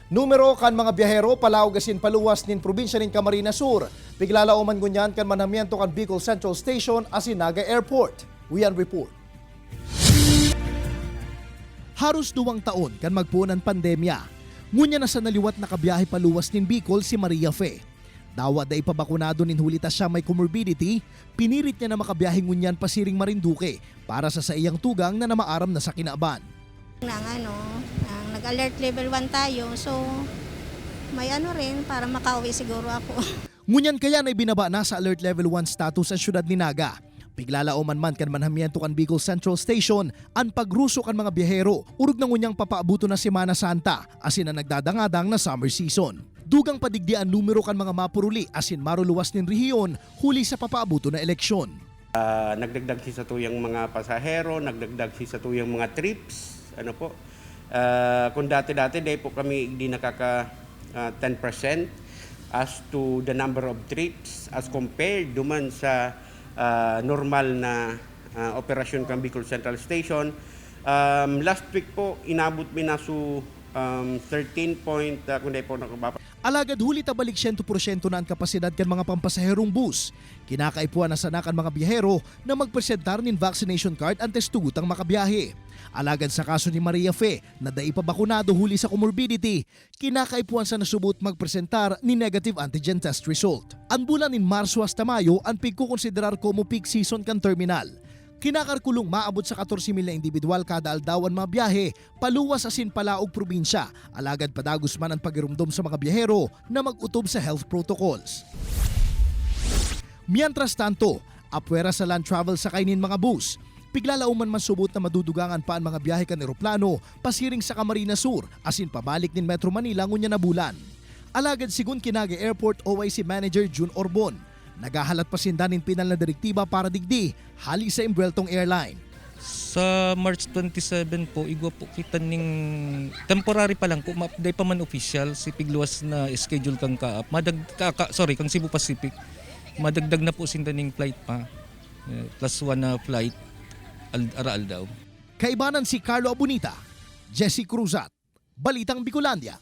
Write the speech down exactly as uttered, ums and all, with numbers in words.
Numero kan mga biyahero palaog asin paluwas nin probinsya nin Camarines Sur, piglalaoman ngunyan kan manhamiento kan Bicol Central Station asin Naga Airport. Wian Report. Haros duwang taon kan magpoon an pandemya. Ngunyan na sana liwat nakabiyahe paluwas nin Bicol si Maria Fe. Dawa dai pa bakunado nin huli ta siya may comorbidity, pinirit niya na makabiyahe ngunyan pasiring Marinduque para sa saiyang tugang na namaaram na sa kinaban. Nang ano, nang nag-alert level one tayo, so may ano rin, para makauwi siguro ako. Ngunyan kaya na ibinaba na sa Alert Level one status ang siyudad ni Naga. Piglalaoman man kan manhamiento kan Bicol Central Station an pagruso kan mga biyahero, orog na ngunyang papaaboton na Semana Santa asin an nagdadangadang na summer season. Dugang pa digdi an numero kan mga mapuruli asin maruluwas nin rehiyon huli sa papaaboton na eleksyon. Ah, nagdagdag si satuyang mga pasahero, nagdagdag si satuyang mga trips, ano po. Ah, kung dati-dati, dai po kami di nakaka ah, ten percent as to the number of trips as compared duman sa ah, normal na ah, operasyon kan Bicol Central Station. Um, last week po, inabot mi na su um, thirteen point, ah, kung dai po nakabapa. Alagad huli ta balik siyento porsyento na an kapasidad kan mga pampasaherong bus, kinakaipuhan na sana kan mga biyahero na magpresentar nin vaccination card antes tugot ang makabiyahe. Alagad sa kaso ni Maria Fe na dai pa bakunado huli sa comorbidity, kinakaipuhan sana subot magpresentar nin negative antigen test result. An bulan nin Marso hasta Mayo an pigkokonsiderar komo peak season kan terminal. Kinakalkulong maabot sa katorse mil na indibidwal kada aldaw an mabiyahe paluwas asin palaog probinsya, alagad padagos man an pagiromdom sa mga biyahero na mag-otob sa health protocols. Mientras tanto, apwera sa land travel sakay nin mga bus, piglalaoman man subot na madudugangan pa an mga biyahe kan eroplano pasiring sa Camarines Sur asin pabalik nin Metro Manila ngunyan na bulan. Alagad segun ki Naga Airport O I C Manager Jun Orbon, naghahalat pa sinda nin pinal na direktiba para digdi hali sa embuweltong airline. Sa March twenty-seven po, igwa po kita ning temporary pa lang po, ma- dai pa man official si pigluwas na schedule kang kaap, madag, ka, ka, sorry, kang Cebu Pacific. Madagdag na po sinda ning flight pa. Eh, plus one na flight al, ara aldaw. Kaibanan si Carlo Abunita, Jesse Cruzat, Balitang Bicolandia.